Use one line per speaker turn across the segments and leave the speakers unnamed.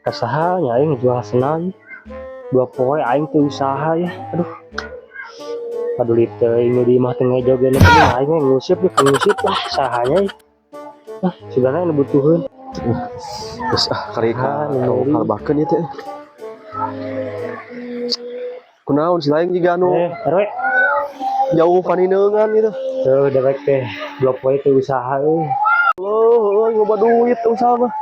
Ka saha nya aing jual sendal ieu? 2 poe aing teu usaha ya. Aduh. Paduli teuing nu di imah teu ngejo ge, nu penting aing we nguseup ya, nguseup lah sahanya ieu. Ah, sebenarnya nu butuheun.
Terus ah kari
Ah,
ka
nu meuli.
kalebakeun ieu teh. Kunaon si lain jiga anu
Eh, RW.
jauh panineungan gitu.
Tuh, dewek teh 2 poe teu usaha euy.
Oh, loba duit usaha mah.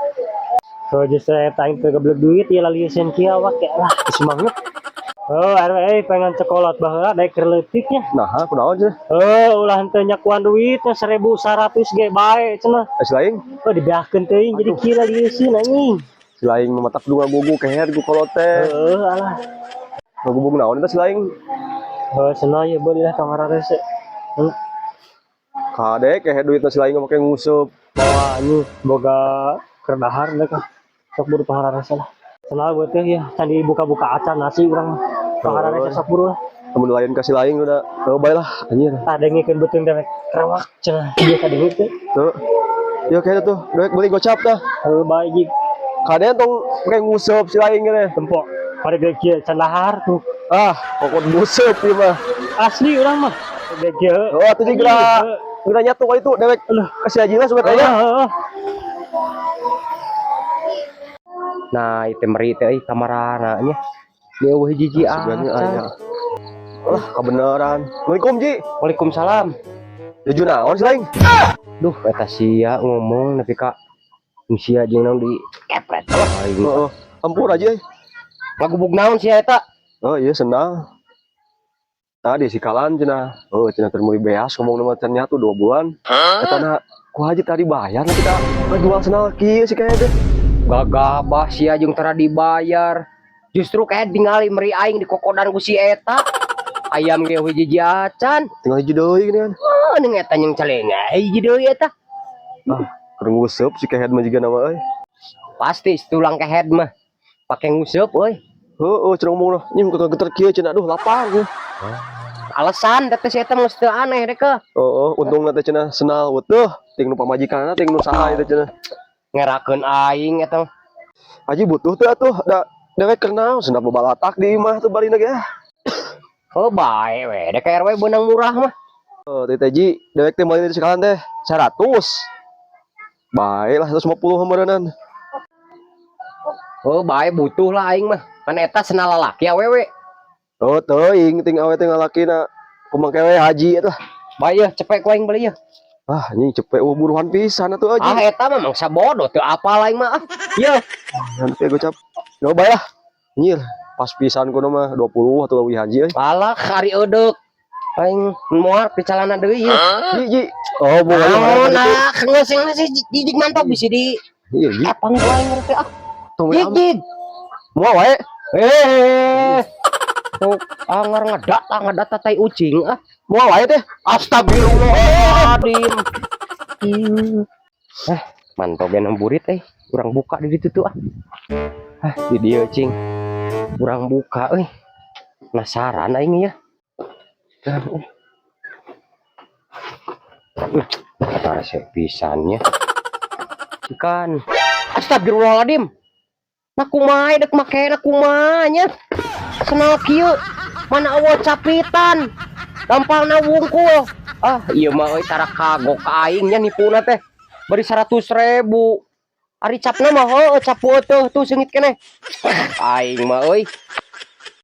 Tuh, justru eta aing teu geblek duit ieu lalieseun kieu awak ya lah semangat. Oh, RW euy, pengen cekolot baheula daek keur leutik nya.
Nah, kunaon cenah?
Oh, ulah henteu nyakuan duitnya 1100 ge bae cenah.
Eh, si lain,
Oh, dibeakeun teuing jadi kieu lalieseun anjing.
Si lain mah matak dua gugu keher ku kolot teh.
Heeh, alah.
Ngagubug naon eta si lain?
Oh, cenah ieu beuli lah tong ngararese.
Kade keher duitna si lain make nguseup.
Bawa anjing boga keur dahar deuk ah. Sok buru tong ngararese lah. Cenah buat teh ya, can dibuka-buka acan nasi urang mah. Tong ngararese, sok buru lah.
Lamun lain ka si lain udah, oh bae lah anjir.
Tah, dengekeun beuteung dewek kerawak cenah. Dia kadenge teh.
Tuh. Ya kayak tuh, dewek beli gocap tah.
Heuh, bae jig.
Kade tong make nguseup si lain gini.
Tempo. Pare ge kieu can dahar tuh.
Ah, pokok nguseup ieu mah.
Asli urang mah. Ge kieu.
Oh, atuh jadi geura geura nyatu kali itu dewek. Kasih aja lah sobat aya.
Heeh.
Nah, itu meri teh euy kamarana nya. Dia eueuh hiji
Sebenarnya
acan.
aya. Lah, kebenaran. Assalamualaikum, Ji.
Waalaikumsalam.
Jujur naon si lain?
Duh, eta sia ngomong nepi ka sia jeung naon di kepret aing.
Heeh. Ampun aja.
Ngagubug naon sia eta?
Oh iya senang. Tadi si kalan cenah. Oh, cenah keur meuli beas ngomong nama can nyatu 2 bulan. Eta na ku haji tadi bayar lah kita ngajual sendal kieu si kayak teh.
Gagabah sia jeung tara dibayar. Justru kayak tingali meri aing dikokodan ku si eta. Ayam ge hiji acan.
Tinggal hiji deui gini kan.
Oh, ning eta jeung celeng hiji deui eta.
Ah, keur nguseup si kehed mah jiga nama euy.
Pasti tulang kehed mah. Pake nguseup euy.
Heeh, cenah ngomong lah. Nyim geter kieu cenah, aduh lapar cenah.
Alasan teh si eta mah geus teu aneh deh ke.
Heeh, untungna teh cenah sendal teuh ting nu pamajikanna ting nu saha itu cenah.
Ngerakeun aing eta mah.
Haji butuh teh atuh da dewek keur naon sendal babalatak di imah tuh barina ge.
Oh, bae we, dek RW beunang murah mah.
Oh, teh teh Ji, dewek teh meuli di sekalan teh 100. Bae lah 150 meureunnan.
Oh, bae butuh lah aing mah. Kan eta sendal lalaki awewe.
Oh, teuing ting awe teh ngalakina kumangke we haji eta.
Bae yeuh, cepek ku aing beli yeuh.
Ah, anjing cepet oh, buruhan pisan atuh
Ah,
aja.
eta mah mangsa bodoh teu apal aing mah. Ah. Yeuh.
Nanti gocap. No bae lah. Anjir, pas pisan kudu mah 20 atau leuwih haji euy.
Alah, ari eudeuk. Aing moal di calana deui yeuh.
Ji, ji. Oh, bukan
Naon ah, geus geus jijik mantap bisa di
Iya, ji.
epang ku aing ngerti ah.
Tunggu am.
Jijik.
Moal wae.
Eh. Tuh, angar ngedata ngedata tai ucing ah.
Moal wae teh.
Astagfirullahaladzim. Eh, mantap gen burit eh. Urang buka di ditu tuh ah. Ah, di dieu cing. Urang buka euy. Penasaran aing ya. Ah, kata resep pisannya. Ikan. Astagfirullahaladzim. Nah kumaha dek make na kumaha nya. Sendal kieu. Mana euweuh capitan. Dampalna wungkul. Ah, ieu mah euy tara kagok ka aing nya nipuna teh. Bari 100.000. Ari capna mah heueuh cap tuh tuh seungit keneh. Aing mah euy.